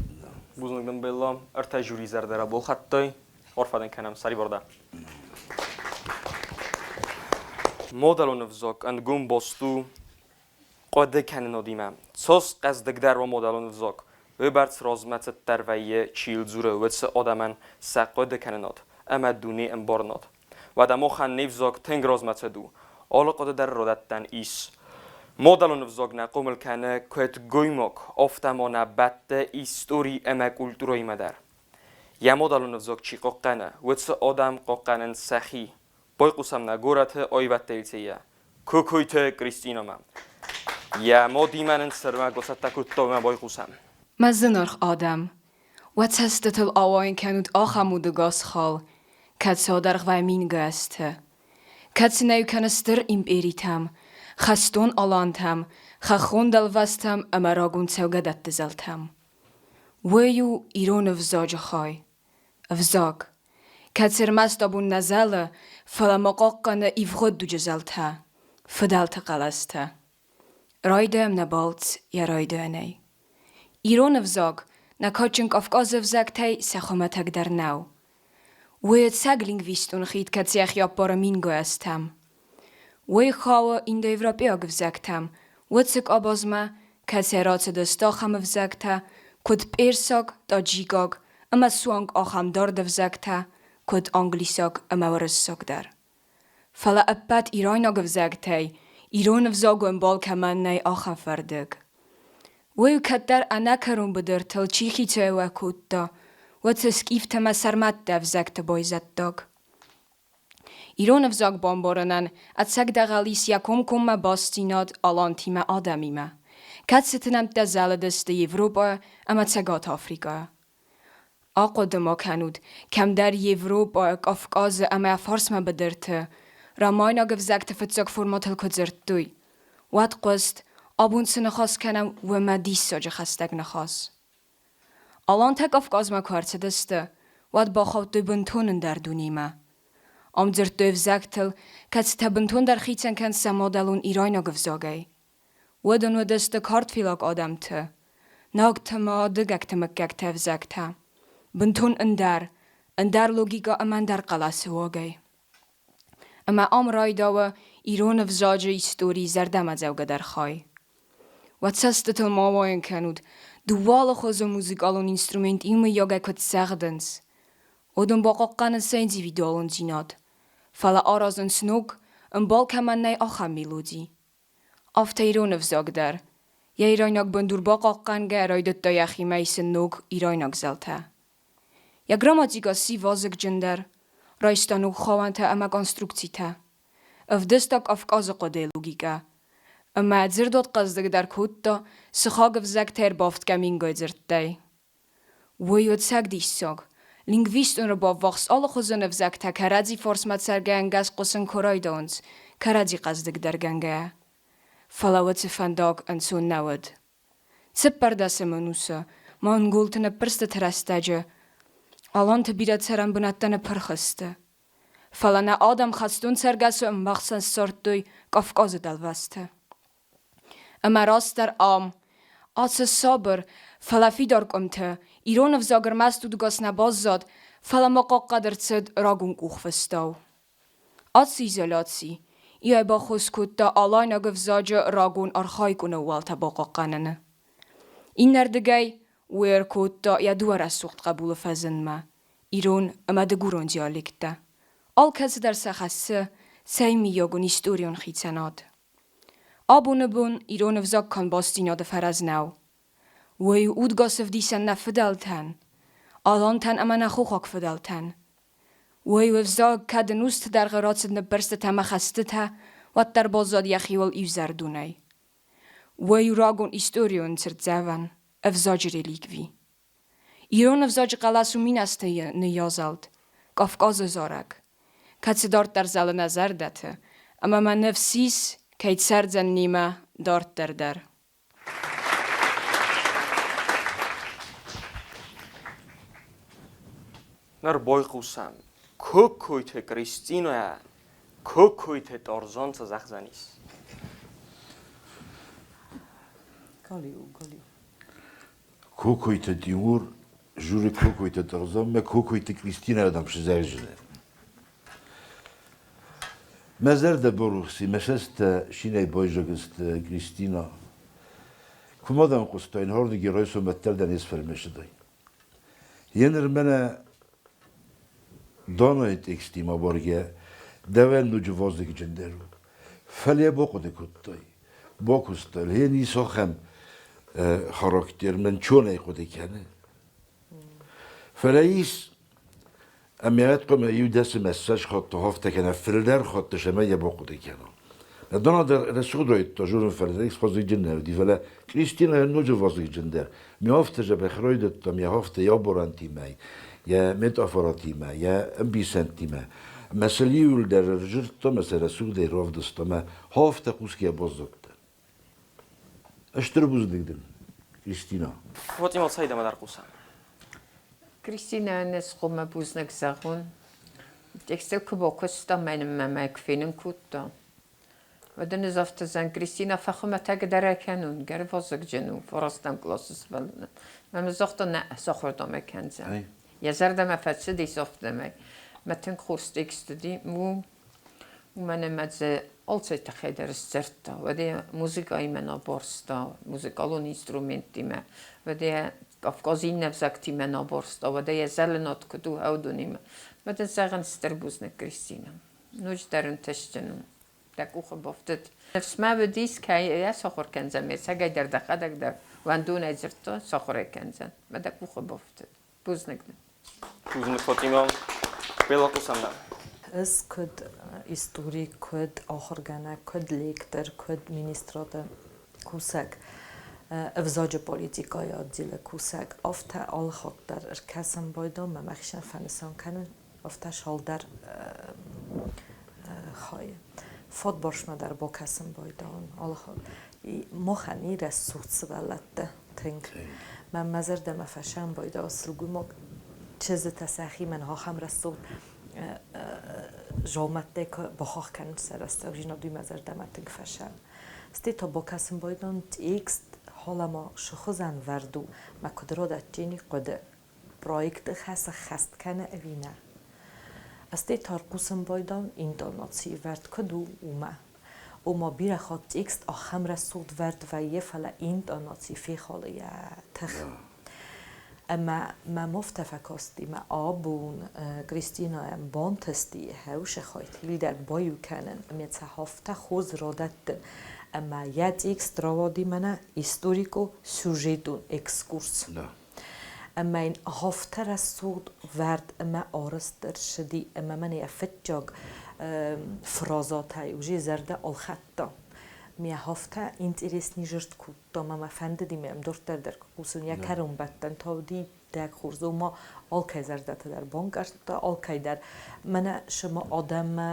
S1: Бузныг дын, Белла. Ӕртӕ жюри зӕрдӕ раболхӕдтой. Арфӕ дын кӕнӕм, сӕрибар дӕ. Модӕлон ӕвзаг ӕнгом баст у хъуыды кӕнынадимӕ. Цас хъӕздыгдӕр уа мадӕлон ӕвзаг, уыйбӕрц размӕцыддӕр вӕййы, чи йыл дзуры, уыцы адӕмӕн сӕ хъуыды кӕнынад ӕмӕ дуне ӕмбарынад. Уӕдӕ махӕн не взаг тынг размӕцыд у, алы хъуыды дӕр родӕттӕн ис. Мадӕлон ӕвзаг нӕ хъомыл кӕны куыд гоймаг, афтӕ ма нӕ бӕтты истори ӕмӕ культурӕимӕ дӕр. Йӕ мадӕлон ӕвзаг чи хъахъхъӕны, уыцы адӕм хъахъхъӕнынц сӕхи. Байхъусӕм нӕ горӕты аивӕдты лицейӕ Кокойты Кристинамӕ. Йӕ мадимӕ нын сӕрмӕ гоцӕттӕ кодта ӕмӕ байхъусӕм.
S8: Мӕ зынаргъ адӕм, уӕ цӕстытыл ауайын кӕнут ахӕм удыгас хал, кӕцы адӕргъвӕй мингай азты. Кӕцы нӕ иу кӕны стыр империтӕм, хӕстон алантӕм, хӕххон дӕлвӕзтӕм ӕмӕ рагон цӕугӕдӕтты зӕлтӕм. Уый у ирон ӕвзаджы хай. Ӕвзаг, кӕцы ӕрмӕст абон нӕ зӕлы, фӕлӕ ма хъахъхъӕны ивгъуыд дуджы зӕлтӕ, фыдӕлты хъӕлӕстӕ. Райдайӕм нӕ балц йӕ райдайӕнӕй. Ирон ӕвзаг нӕ кадджын Кавказы ӕвзӕгтӕй сӕ хуымӕтӕгдӕр нӕу. Уый ӕцӕг лингвистон хид кӕцы йӕхи ӕппары мингай азтӕм. Уый хауы индоевропейаг ӕвзӕгтӕм, уыцы къабазмӕ, кӕцӕй рацыдысты ахӕм ӕвзӕгтӕ, куыд персаг, таджикаг ӕмӕ суанг ахӕм дард ӕвзӕгтӕ, куыд англисаг ӕмӕ уырыссаг дӕр. Фӕлӕ ӕппӕт ирайнаг ӕвзӕгтӕй ирон ӕвзаг ӕмбал кӕмӕн нӕй, ахӕм фӕрдыг. Уый кӕддӕр ӕнӕкӕрон быдыртыл чи хицауиуӕг кодта, уыцы скъифтӕ ӕмӕ сӕрмӕтты ӕвзӕгты байзӕддаг. Ирон ӕвзаг бамбарынӕн ӕцӕг дӕгъӕл ис йӕ комкоммӕ бастдзинад алантимӕ адӕмимӕ, кӕцыты нӕмттӕ зӕлыдысты Европӕ ӕмӕ Цӕгат Африкӕйы. Ахъуыды-ма кӕнут, кӕмдӕр Европӕйы, Кавказы ӕмӕ фарсмӕ быдырты ромайнаг ӕвзӕгты фыццаг форматыл куы дзырдтой, уӕд хъуыст, абон цы ныхас кӕнӕм, уымӕ диссаджы хӕстӕг ныхас. Алантӕ Кавказмӕ куы ӕрцыдысты, уӕд бахаудтой бынтон ӕндӕр дунемӕ. Ам дзырдтой ӕвзӕгтыл, кӕцытӕ бынтондӕр хицӕн кӕнынц сӕ мадӕлон ирайнаг ӕвзагӕй. Уыдон уыдысты картфилаг адӕмты, нагты ӕмӕ адыгӕгты мыггӕгты ӕвзӕгтӕ, бынтон ӕндӕр, ӕндӕр логикӕ ӕмӕ ӕндӕр хъӕлӕсы уагӕй. Ӕмӕ ам райдауы ирон ӕвзаджы историйы зӕрдӕмӕдзӕугӕдӕр хай. Уӕ цӕстытыл ма уайын кӕнут, дыууӕ алыхуызон музыкалон инструмент иумӕйагӕй куыд цӕгъдынц. Уыдон бахъахъхъӕнынц сӕ индивидуалондзинад, фӕлӕ аразынц ног, ӕмбал кӕмӕн нӕй, ахӕм мелоди. Афтӕ ирон ӕвзаг дӕр, йӕ ирайнаг бындур бахъахъхъӕнгӕ, райдыдта йӕхимӕ исын ног ирайнаг зӕлтӕ. Йӕ грамматикӕ сси вазыгджындӕр, райста ног хауӕнтӕ ӕмӕ конструкцитӕ. Ӕвдыста Кавказы хъуыдыйы логикӕ. Ӕмӕ дзырдуат хъӕздыгдӕр кодта сыхаг ӕвзӕгтӕй ӕрбафтгӕ мингай дзырдтӕй. Уый у ӕцӕг диссаг. Лингвистон ӕрбаввахс алыхуызон ӕвзӕгтӕ кӕрӕдзи фарсмӕ цӕргӕ ӕнгӕс хъусын куы райдайынц, кӕрӕдзи хъӕздыгдӕргӕнгӕйӕ. Фӕлӕ уыцы фӕндаг ӕнцон нӕ уыд. Цыппӕрдӕсӕм ӕнусы монголты ныппырстыты рӕстӕджы аланты бирӕ цӕрӕнбынӕттӕ ныппырх сты. Фӕлӕ нӕ адӕм хӕстон цӕргӕсы ӕмбӕхсӕн ссардтой Кавказы дӕлвӕзты. Ӕмӕ растдӕр ам, ацы сабыр, фӕлӕ фидар къуымты, ирон ӕвзаг ӕрмӕст удӕгас нӕ баззад, фӕлӕ ма хъахъхъӕд ӕрцыд рагон къухфыстау. Ацы изоляци йӕ баххуыс кодта алайнаг ӕвзаджы рагон архаикон ӕууӕлтӕ бахъахъхъӕныны. Иннӕрдыгӕй, уый ӕркодта йӕ дыууӕ рӕсугъд хъӕбулы фӕзындмӕ ирон ӕмӕ дыгурон диалекттӕ. Алкӕцыдӕр сӕ хӕссы цӕй миййагон историон хицӕнад. Абоны бон ирон ӕвзаг канд бастдзинады фӕрӕз нӕу. Уый удгас ӕвдисӕн нӕ фыдӕлтӕн, алантӕн ӕмӕ нӕ хохаг фыдӕлтӕн. Уый ӕвзаг кӕд ӕнусты дӕргъы рацыд ныббырстытӕ ӕмӕ хӕстытӕ, уӕддӕр баззад йӕхиуыл иузӕрдонӕй. Уый у рагон историон цыртдзӕвӕн, ӕвзаджы реликви. Ирон ӕвзаджы хъӕлӕс у миназты ныййазӕлд, Кавказы зарӕг, кӕцы дарддӕр зӕлы нӕ зӕрдӕты, ӕмӕ мӕ ныфс ис, кӕй цӕрдзӕн немӕ дарддӕр дӕр.
S1: Ныр байхъусӕм, Кокойты Кристинӕ Кокойты Тарзан цы зӕгъдзӕнис?
S5: Галиу, галиу.
S2: Кокойты Тимур жюри Кокойты Тарзанмӕ Кокойты Кристинӕ дам сызӕрджыны. Мӕ зӕрдӕ барухси, мӕ цӕстӕ шинӕй байзаг сты Кристина. Куы ма дӕм хъуыстаин, хӕрдыги райсом ӕддӕр дӕ не сфӕлмӕцыдаин. Еныр мӕнӕ Донайы текстимӕ баргӕ дӕуӕн ноджы вазыгджындӕр у. Фӕлӕ бахъуыды кодтай, бакуыстай, гъе ницы ахӕм характер мӕн чонӕй хъуыды кӕны. Фӕлӕ ис ӕмӕ хъуамӕ иу дӕсымӕ ссӕдз хатты хафтӕ кӕнӕ фылдӕр хатты сӕмӕ йӕ бахъуыды кӕнон. Дона дӕр рӕсугъд райдыдта журын фӕлӕ вазыгджын нӕ уыди, фӕлӕ Кристинӕ ноджы вазыгджындӕр. Ме афтӕ дзӕбӕх райдыдтам йӕ афтӕ йӕ аборӕнтимӕ, йӕ метафоратимӕ, йӕ ӕмбисӕндтимӕ. Мӕ сыл иуылдӕр ӕрзылдта, мӕ сӕ рӕсугъдӕй равдыста, мӕ афтӕ хъусгӕ баззадтӕн. Стыр бузныг дын, Кристина.
S1: Фатима, цӕй дӕмӕ дӕр хъусӕм.
S4: Кристинӕйӕн ӕз хъуамӕ бузныг зӕгъон. Текстыл куы бакуыста, мӕнмӕ мӕ куы фенын кодта, уӕд ын ӕз афтӕ зӕгъын, Кристина, фӕхуымӕтӕгдӕр кӕнун, гӕрвазӕгджын у, фарастӕм къласы сывӕллонӕн. Мӕ загъта, нӕ, сахуырдамӕ кӕндзӕн. Йӕ зӕрдӕмӕ фӕцыдис афтӕмӕй. Мӕ тынг хорз текст уыди. Уымӕн ӕмӕ дзы алцӕй тыххӕй дӕр сдзырдта. Уӕд йӕ музыкӕимӕ нӕ барста, музыкалон инструменттимӕ, уӕд йӕ Кавказы иннӕ ӕвзӕгтимӕ нӕ барста, уӕдӕ йӕ зӕлынад куыд у, уыдонимӕ. Уӕд ын зӕгъын стыр бузныг, Кристинӕ. Ноджыдӕр ӕнтыстджын у. Дӕ къухы бафтыд. Ныфс мӕ уыдис, кӕй йӕ сахуыр кӕндзӕн, ме цӕгӕй дӕр дӕхӕдӕг дӕр уӕндонӕй дзырдта, сахуыр ӕй кӕндзӕн. Мӕ дӕ къухы бафтыд. Бузныг дын.
S1: Бузныг, Фатима. Бела хъусӕм дӕм.
S5: Ӕз куыд историк, куыд ахуыргӕнӕг, куыд лектор, куыд министрады кусӕг, ӕвзаджы политикӕйы отделы кусӕг, афтӕ алы хатт дӕр ӕркӕсын байдам ӕмӕ мӕхицӕн фӕнысан кӕнын, афтӕ цалдӕр хайы. Фадбарсмӕ дӕр бакӕсын байдауын алы хатт. Махӕн и рӕсугъд сывӕллӕттӕ тынг. Мӕн мӕ зӕрдӕмӕ фӕсӕн байдауы сылгоймаг чызджытӕ сӕхимӕ ахӕм рӕсугъд дзаумӕттӕй куы бахахх кӕнынц сӕ рӕстӕгдзинад, уый мӕ зӕрдӕмӕ тынг фӕсӕн. Стӕй та бакӕсын байдауын текст халӕма цы вӕрд у, мӕ куыд радӕттини хъуыды, проекты хӕс ӕххӕст кӕны ӕви нӕ. Стӕй та ӕрхъусын байдауын интонацийы вӕрд куыд у, уымӕ. Ома бирӕ хатт текст ахӕм рӕсугъд вӕрд вӕййы, фӕлӕ интонаци фехалы йӕ тых. Ӕмӕ мӕм афтӕ фӕкасти, мӕ абон Кристинӕйӕн бантысти хӕусы хай тилдӕр баиу кӕнын ӕмӕ сӕ афтӕ хорз радӕттын. Ӕмӕ йӕ текст рауади мӕнӕ историко-сюжетон экскурс. Ӕмӕ йын афтӕ рӕсугъд вӕрд ӕмӕ арӕзт ӕрцыди, ӕмӕ мӕнӕ йӕ фыццаг фразӕтӕй уже зӕрдӕ ӕлхӕдта. Ме афтӕ интересный жырд кодта, ӕмӕ мӕ фӕндыди ме ӕмдурддӕр дӕр хъусын. Йӕ кӕронбӕттӕн та уыди иттӕг хорз, ома алкӕй зӕрдӕтӕ дӕр банкъардта, алкӕй дӕр. Мӕнӕ сымы адӕммӕ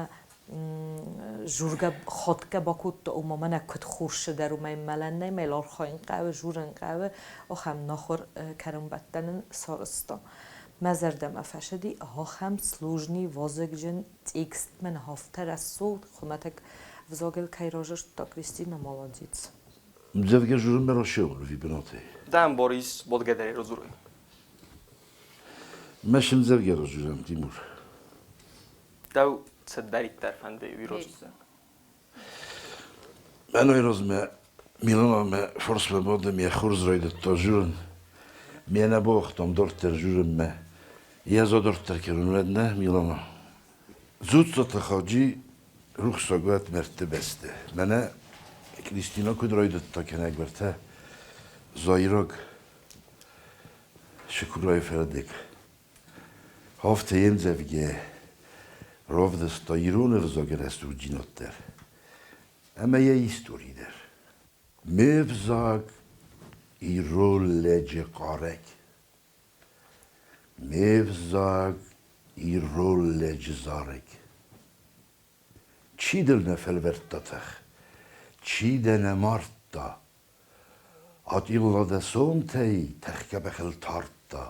S5: жургӕ хатгӕ бакодта, ома мӕнӕ куыд хорз дӕр уымӕй мӕлӕн нӕй, мӕ архайын хъӕуы, журын хъӕуы, ахӕм нахуыр кӕронбӕттӕн ын сарӕзта. Мӕ зӕрдӕмӕ фӕцыди ахӕм сложный, вазыгджын текст мӕн афтӕ рӕсугъд хуымӕтӕг взагыл кӕй разырдта Кристина, молодец.
S2: Мдзӕвгӕ журынмӕ ращӕуын ӕви бынатӕй?
S1: Дӕм Борис Бодгӕдӕрӕй радзурай.
S2: Мӕ сымдзӕвгӕ разурӕм, Тимур.
S1: Дӕу цыдӕриддӕр фӕнды, уый розудзӕн.
S2: Мӕнӕй размӕ Миланамӕ форсмӕ мадӕм йӕ хорз райдыдта журын. Ме нӕ бауагътам дарддӕр журынмӕ. Йӕ задарддӕр кӕнын уӕд нӕ, Милана. Дзуццаты Хаджи рухсаг уӕд мӕрдты бӕсты. Мӕнӕ Кристина куыд райдыдта кӕнӕг уӕртӕ заираг Шукурайы фӕрдыг. Афтӕ йе мдзӕвгӕ равдыста ирон ӕвзаджы рӕсугъддзинад дӕр ӕмӕ йӕ истори дӕр. Ме взаг ирон лӕджы хъарӕг. Ме взаг ирон лӕджы зарӕг. Чи дыл нӕ фӕлвӕрдта тых, чи дӕ нӕ мардта, Атъилла дӕ сонтӕй тӕхгӕ бӕхыл тардта,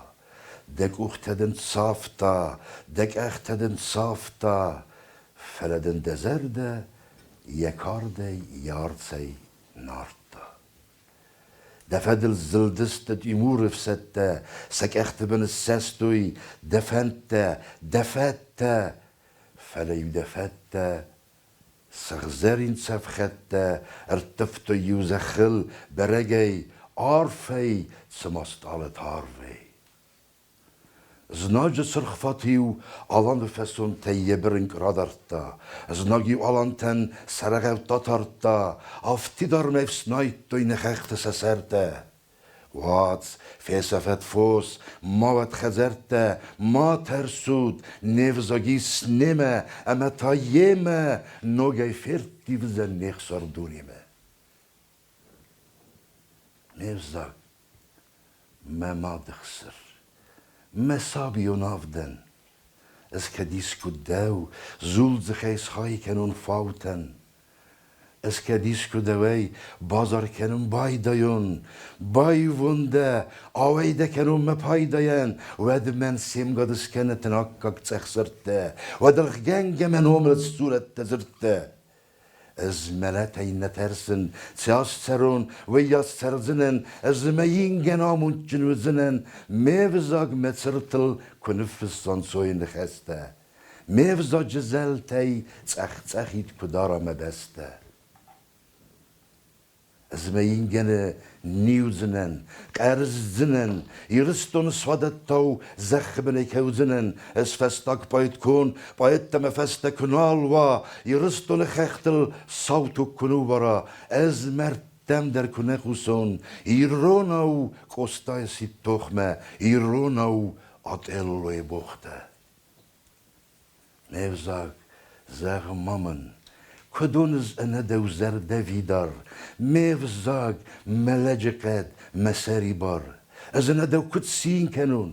S2: Дӕ къухтӕ дын цавта, дӕ къӕхтӕ дын цавта, Фӕлӕ дын дӕ зӕрдӕ йӕ кардӕй, йӕ арцӕй нардта. Дӕ фӕдыл зылдысты Тимуры фсӕдтӕ, Сӕ къӕхты бын ссӕстой дӕ фӕндтӕ, дӕ фӕттӕ, Фӕлӕ-иу дӕ фӕттӕ Сыгъзӕрин цӕфхӕдтӕ ӕрттывтой-иу зӕххыл бӕрӕгӕй, арфӕй, цыма стъалыты арвӕй. Знаджы цыргъ фат-иу Аланы фӕсонтӕй йӕ бырынкъ радардта, знаг-иу Алантӕн сӕ рӕгъӕуттӕ атардта, афтидармӕй ӕфснайдтой нӕ хӕхты сӕ сӕртӕ. Уадз, фесӕфӕд фос, ма уӕд хӕдзӕрттӕ, ма тӕрсут, не взаг ис немӕ ӕмӕ та йемӕ ногӕй ферттивдзӕн не хсар дунемӕ. Ме взаг, мӕ мады хсыр, мӕ сабион авдӕн, ӕз кӕд искуы дӕу зулдзыхӕй схай кӕнон фаутӕн, Ӕз кӕд искуы дӕуӕй базар кӕнун байдайон, баивон дӕ, ауӕй дӕ кӕнон мӕ пайдайӕн, уӕд мӕн семгад скӕнӕтын аккаг цъӕх сырдтӕ, уӕд ӕлгъгӕнгӕ мӕ номыл сдзурӕд дӕ дзырдтӕ. Ӕз мӕлӕтӕй нӕ тӕрсын, цас цӕрон, уыйас цӕрдзынӕн, ӕз мӕ ингӕн амондджын уыдзынӕн, ме взаг мӕ цыртыл куы ныффыссон сойы ныхӕстӕ. Ме взаджы зӕлтӕй цъӕх-цъӕхид куы дара мӕ бӕстӕ. Ӕз мӕ ингӕны ниудзынӕн, къӕрздзынӕн, Ирыстоны суадӕттау зӕххы бынӕй кӕудзынӕн, ӕз фӕстаг поэт куы уон, поэттӕ мӕ фӕстӕ куы нал уа, Ирыстоны хӕхтыл сау туг куы ныууара, ӕз мӕрдтӕм дӕр куы нӕ хъусон, иронау Къостайы сидт тохмӕ, иронау Отеллойы богътӕ. Ме взаг, зӕгъ ма мын, куыд уыныс ӕнӕ дӕу зӕрдӕвидар, Ме взаг, мӕ лӕджыхъӕд, мӕ сӕрибар. Ӕз ӕнӕ дӕу куыд цин кӕнон,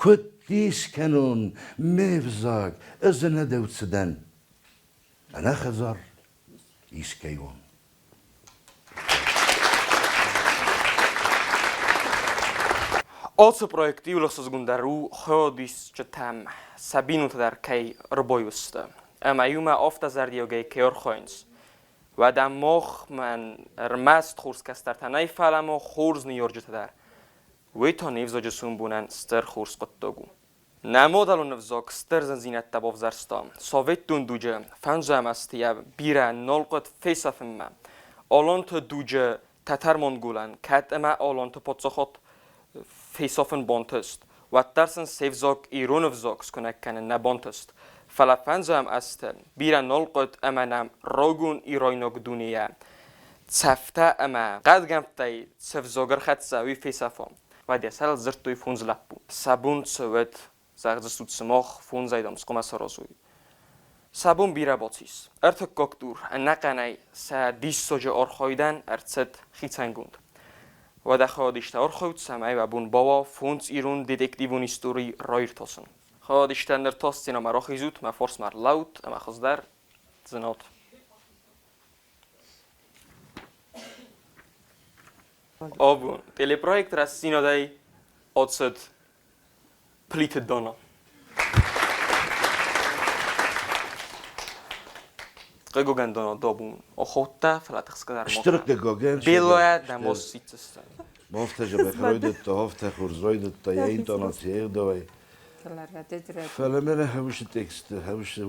S2: куыд дис кӕнон, Ме взаг, ӕз ӕнӕ дӕу цы дӕн? Ӕнӕхӕдзар искӕй уон.
S1: Ацы проект иу ӕхсызгондӕр у хайадисджытӕм сӕ бинонтӕ дӕр кӕй ӕрбаиу сты ӕмӕ иумӕ афтӕ зӕрдиагӕй кӕй архайынц. Уӕдӕ махмӕ ӕрмӕст хорз кӕстӕртӕ нӕй, фӕлӕ ма хорз ныййарджытӕ дӕр. Уый та не взаджы сомбонӕн стыр хорз хъуыддаг у. Нӕ мадӕлон ӕвзаг стыр зындзинӕдтӕ бавзӕрста. Советон дуджы фӕндзӕм азты йӕ бирӕ нал хъуыд фесафынмӕ. Аланты дуджы тӕтӕр-монголӕн кӕд ӕмӕ аланты паддзахад фесафын бантыст, уӕддӕр сын се взаг ирон ӕвзаг скуынӕг кӕнын нӕ бантыст. Фӕлӕ фӕндзӕм азты бирӕ нал хъуыд ӕмӕ нӕм рагон ирайнаг дунейӕ. Цӕфтӕ ӕмӕ хъӕдгӕмттӕй цы взаг ӕрхӕццӕ, уый фесафӕм. Уӕд йӕ сӕрыл дзырдтой фондз лӕппу. Сӕ бон цы уыд, зӕгъдзыстут сымах, фондзӕй дам цы хъуамӕ саразой. Сӕ бон бирӕ бацис. Ӕртыккаг тур ӕнӕхъӕнӕй сӕ диссаджы архайдӕн ӕрцыд хицӕнгонд. Уӕдӕ хайадисты архайут, цӕмӕй уӕ бон бауа фондз ирон детективон истори раиртасын. Хайадистӕ ныр та сценӕмӕ рахизут, мӕ фарсмӕ ӕрлӕуут ӕмӕ хуыздӕр дзынат. Абон телепроект Рӕстдзинад-ӕй ацыд Плиты Дона. Хъыгагӕн Дона добун охотта, фӕлӕ тыхсгӕ дӕр
S2: Стыр хъыгагӕн.
S1: Белоя дӕмос ситсыстӕ.
S2: Мофтӕ жабӕх райдыдта, хофтӕ хорз райдыдта, йӕ интонаци ӕгъдауӕй. Фӕлӕ мӕнӕ хӕвысы тексты, хӕвысы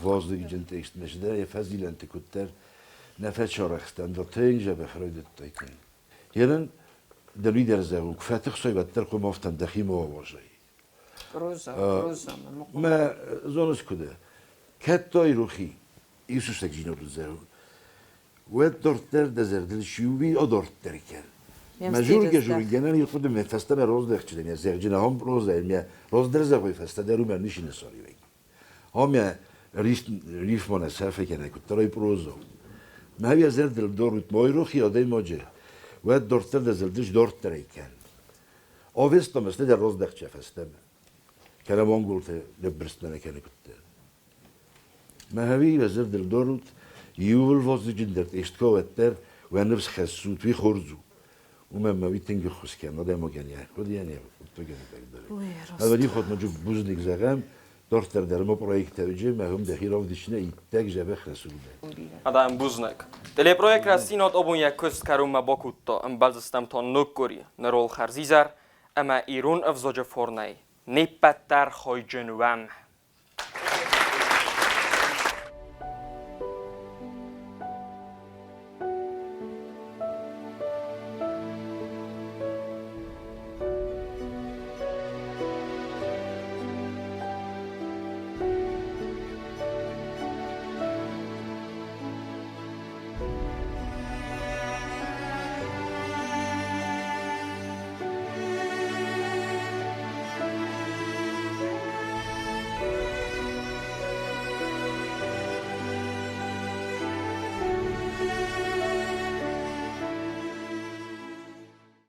S2: вазыгджын текст мӕ йӕ фӕзилӕнты куыддӕр нӕ фӕчарӕхстӕн, дӕр тынг жабӕх райдыдтай тынг. Ерын дӕ дӕр зӕгъун, куы фӕтыхсой, уӕддӕр хъуымӕфтӕн дӕхи ма уарзай.
S4: Проза, проза.
S2: Мӕ зоныс куыд? Кӕд дойрухи Иисусаг зинод зӕгъун, уӕд дарддӕр дӕ зӕрдыл сиуи одорддӕр кӕн. Мӕ жургӕ жургӕнӕн ихъуыды мӕ фӕстӕмӕ роздӕхчидӕн, йӕ зӕгъджын ахӕм проза, мӕ роздӕр зӕгъой фӕстӕдӕр уымӕн нишины саривӕй. Омӕ рифмонӕ сӕфӕ кӕнӕ куыддӕр ӕй проза. Мӕ йӕ зӕрдыл дорут мойрохи адӕймаджы, уӕд дарддӕр дӕ зӕрдыл дарддӕр ӕй кӕн. Овестомӕ дӕр роздӕхча фӕстӕмӕ. Кӕнӕ монголтӕ ныббырстмӕ кӕнӕ куыддӕр. Мӕ хӕви йӕ зӕрдыл дорут, иууыл вазыгджындӕр тъестко уӕддӕр уӕ ныфс хӕссут, уый хорз у. Уымӕн мӕ уый тынг ӕххуыс кӕны адӕймагӕн йӕ хъуыдыйӕн, йӕ хъуыддагӕн и так далее. Ӕвӕри хотмаджы бузныг зӕгъӕм, дарддӕр дӕр ма проекттӕ уыджы, мӕ хум дӕхи равдисынӕ иттӕг дзӕбӕх рӕсугъдӕй.
S1: Адӕм бузныг. Телепроект Рӕстдзинад абон йӕ куыст кӕронмӕ бакодта, ӕмбӕлдзыстӕм та ног къуыри, нырол хӕрзизӕр ӕмӕ ирон ӕвзаджы фарнӕй не ппӕт дӕр хайджын уӕм.